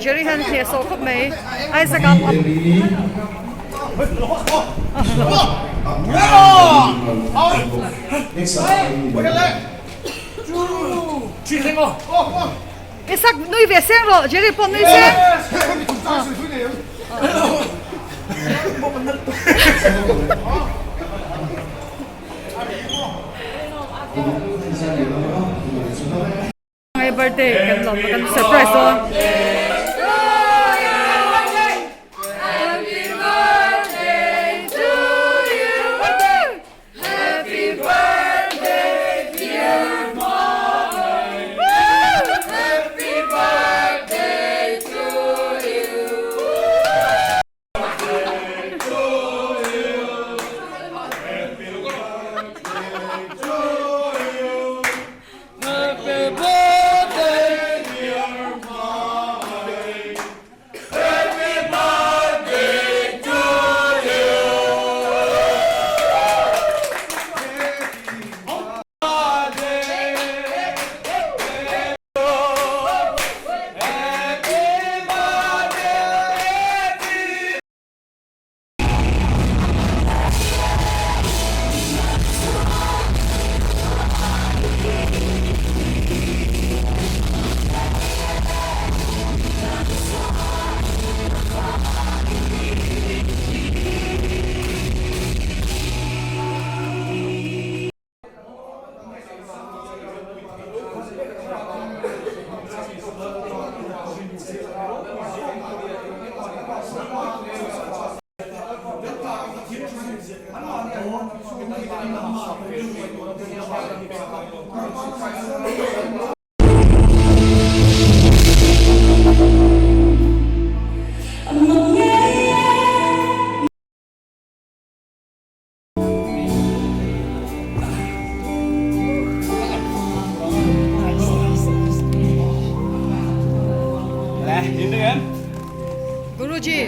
Jerry hian hneh sawh khawp mai Isaac a Isaac nui ve seng rawh Jerry pawh nui seng. Birthday kan lawm kan surprise dawn. Guruji,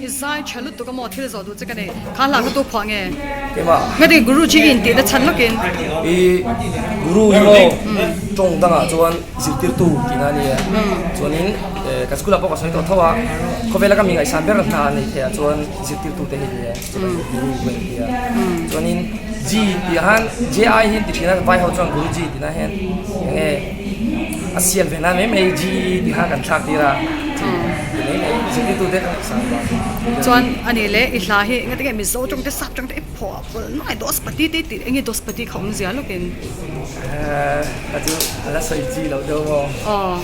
i zai tha lutuk a maw thil zawh duh che ka nei. Kha hla ka tu phuah nge? Keimah. Ngati Guruji in tihna chhan lawkin. I Guru hi maw tawng dangah chuan zirtirtu tihna a ni a. Chuanin ka school ah pawh ka sawi tawh tho a, khawvela ka mi ngaihsan ber hna a nei theih ah chuan zirtirtute hi ni e. Guru ka inti a. Chuanin G tih ah khan JI hi an ti thin a, vai ho chuan Guruji tihna hian enge a siam ve nan mai mai G tih kha kan thlak tir a, ti mai mai zirtirtute ka ngaihsan vang. Chuan a nih leh i hla hi engati nge Mizo tawng te sap tawng te i phuah pawlh nuai Dospati te tih enge Dospati kha awm zia lawkin? Ka chu a la sawi chi loh deuh maw? Aw.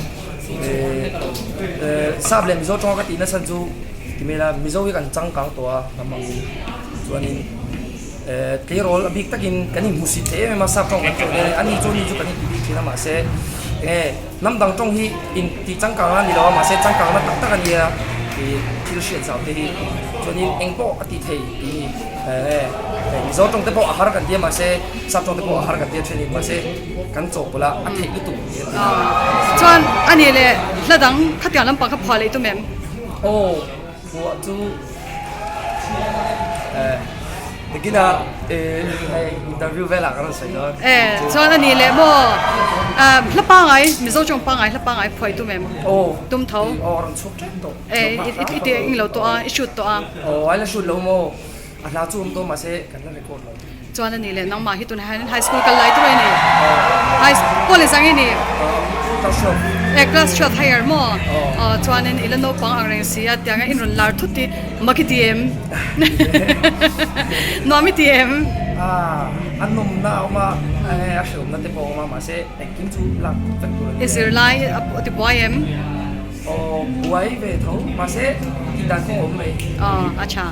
Sap leh Mizo tawng a ka tih nasa chu Ti mai la, Mizo hi kan changkang tawh a, hnam angin. Chuanin tleirawl a bik takin kan inhmusit thei em em a, sap tawng kan tawng hian ani chu ani chu kan inti bik thin a, mahse enge hnam dang tawng hi inti changkang a ni lo a, mahse changkangna tak tak a nia tih thil hriat zau te hi. Chuanin eng pawh a ti thei tih ni enge Mizo tawng te pawh a har kan ti a, mahse sap tawng te pawh a har kan ti a thenin, mahse kan chawhpawlh a, a theih lutuk tih a ti. Chuan ani leh hla dang khatiang lampang kha phuah leh tum em? Aw phuah chu eh nikinah eh hei interview velah ka rawn sawi dawn. Eh chuan a nih leh maw ah hla pangai Mizo tawng pangai hla pangai phuai tum em? Aw tum tho. Aw a rawn chhuak tep tawh. Eh i ti eng lo tawh a i shoot tawh a. Aw ai la shoot lo maw a hla chu awm tawh mahse kan la record lo. Chuan a nih leh nangmah hi tunah hian high school kal lai tur a ni. High college ang i ni. Class 12. Eh class 12 higher maw? Aw chuanin i la naupang ang reng si a tianga in rawn lar thut hi mak i ti em? Nuam i ti em? Ah a nawmna a awm a, a hrehawmna te pawh a awm a mahse engkim chu lak vek tur a ni. I zirlai a ti buai em? Aw buai ve tho mahse tih dan kawng a awm mai. Aw a tha.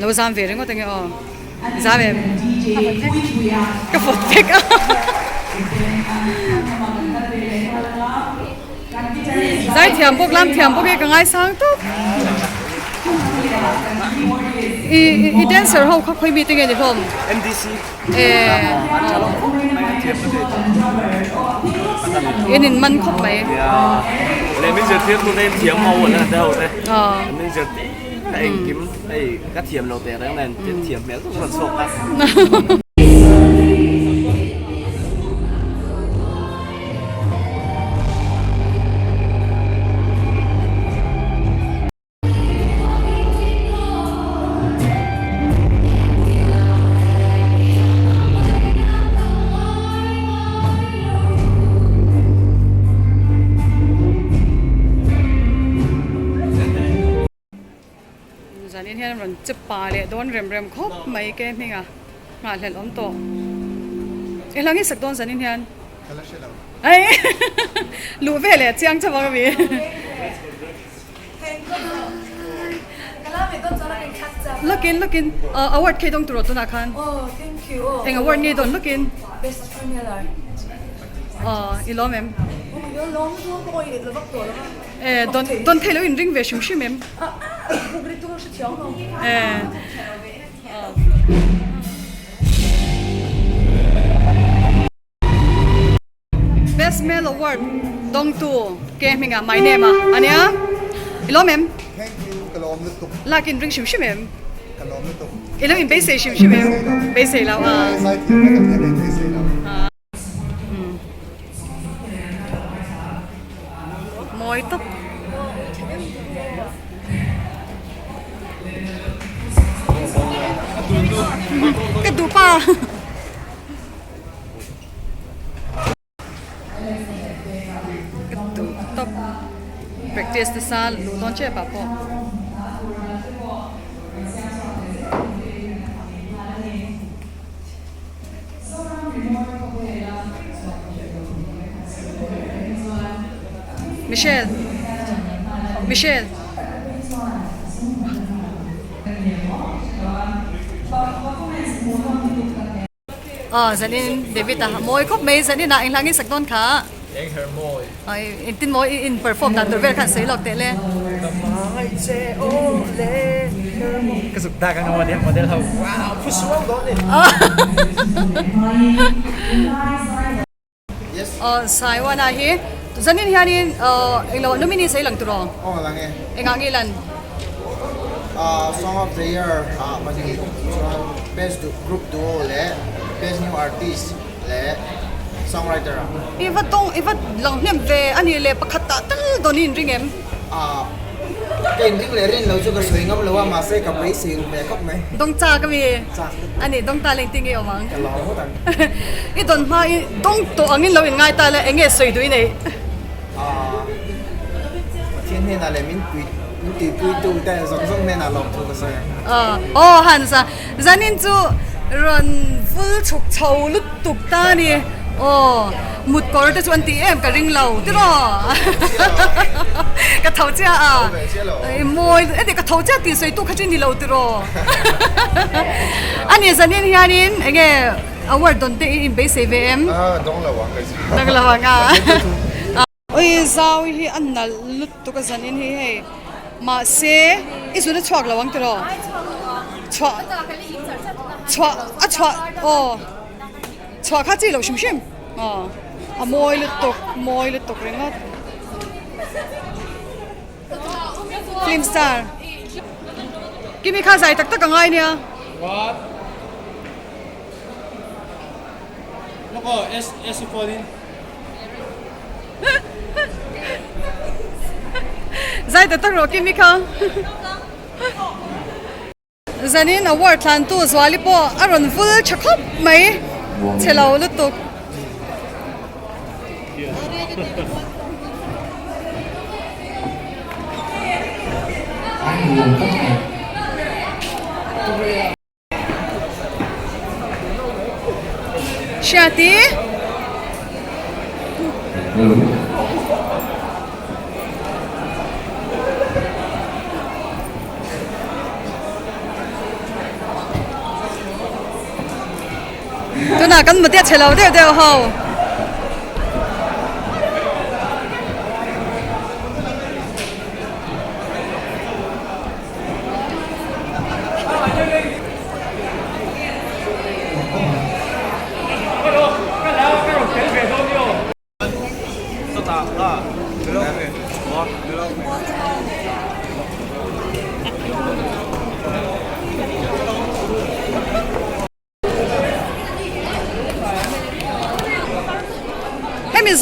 Lo zam ve ringawt ange aw zam em ka vawt vek a zai thiam bawk lam thiam bawk e ka ngaisang tawp i i dancer ho kha khawi mi te nge ni hlawm MDC eh in in man khawp mai le min zirtir tu te thiam ho an te ho te min zirtir. Engkim hei ka thiam lo teh reng nen thil thiam hmel tak rawn chhuak ta. Zanin hian rawn che pa leh dawn rem rem khawp mai ke hming a nghahhlelh awm tawh. Englang hi sak dawn zanin hian? Ka la hre lo. Ai luh ve leh chiang chauh ang a mi. Lawkin lawkin award khi dawng tur aw tunah khan. Eng award nge i dawn lawkin? Aw i lawm em? E dawn dawn theih lo in ring ve hrim hrim em? E. Best Male Award dawngtu ke hmingah my name a ania. I lawm em? Thank you, ka lawm lutuk. Lak in ring hrim hrim em? Ka lawm lutuk. I lo in beisei hrim hrim em? Beisei lo a. Zai thiam na ka thiam in beisei lo. Mawi tawp. Ka duh pa. Ka duh tawp practice nasa luh dawn chiah pah pawh. Michelle Michelle. Aw zanin David a mawi khawp mai zanin ah enghlangin sak dawn kha. Eng her mawi. Aw engtin maw i in perform dan tur vel khan sawi lawk teh le. Ka hmangaih che aw le her mawi. Ka zuk dak anga model model ho wow phu suau dawn ni. Aw Saiwana hi zanin hianin aw englo nominee sawi lang tur aw. Aw lang e. Engah nge lan? Song of the year ah pahnih chuan best group duo leh best new artist leh songwriter ah. I va tawng i va lang hnem ve a nih leh pakhat tah tal dawn i inring em? Ka inring leh rin lo chu ka sawi ngam lo a mahse ka beisei ru ve khawp mai. Dawng chak a mi? Chak. A nih dawng ta leng ti nge awm ang? Ka lawm ngawt ang. I dawn hma i dawng tawh angin lo inngai ta le eng nge sawi duh i neih? Pathian hnenah leh min pui min tuipuitu te zawng zawng hnenah lawmthu ka sawi ang. Aw Hans a, zanin chu rawn vul chhuk chho lutuk ta a ni. Aw mut kawr te chu an tih em ka ring lo tiraw ka tho chiah a i mawi heti ka tho chiah tih sawi tu kha chu i ni lo tiraw a ni zanin hianin eng nge Award dawn te i inbeisei ve em? Ah, dawng lo ang kei chu. Dawng lo ang a. Oi zau hi a nalh lutuk a zanin hi hei. Mahse i zun a chhuak lo ang tiraw? Chhuah chhuah a chhuah aw chhuah kha chi lo hrim hrim aw a mawi lutuk mawi lutuk ringawt. Film star Kimi kha zai tak tak a ngai nia. What? Loko S S phone in. Zai tak tak rawh Kimi kha. Zanin award thlantu Zuali pawh a rawn vul tha khawp mai chhe lo lutuk. Hriati. Tunah kan mut a chhe lo deuh deuh ho.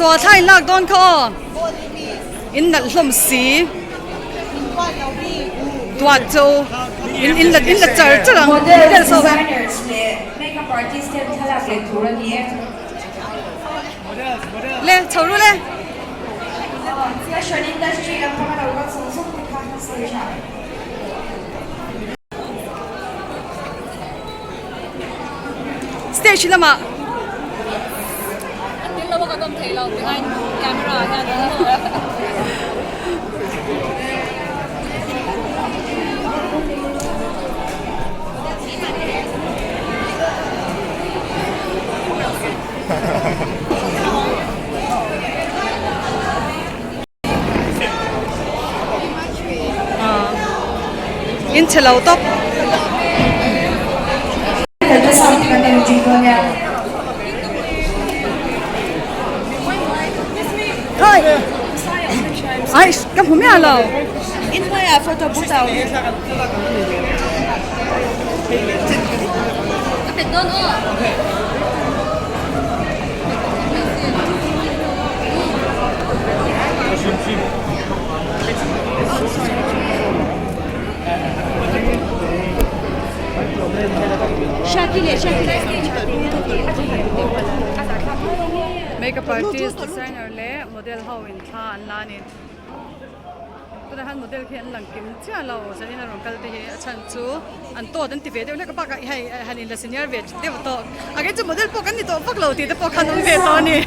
zawh thla in lak dawn kha aw. In nalh hlawm si. Duat chu in in la in la char char ang. Model designers leh makeup artist ten thlalak leh tur a ni e. Le chho ru le. Fashion industry lampang a lo kal zawng zawng te kha stage ah. Stage lamah. A tel lo a ka awm thei lo behind camera ah hian. In chhe lo tawp. Thôi. Ai, ka hmu miah lo. In hnuaiah photo booth a awm. Ka pet dawn aw. Makeup artist, designer leh model ho in thla an la a ni. Tunah hian model khi an lang kim chiah lo zanin a rawn kal te hi a chhan chu an tawt an ti ve deuh hlek a bakah hei han inla senior ve deuh tawh a kei chu model pawh kan ni tawh vak lo tih te pawh khan awm ve tawh a ni.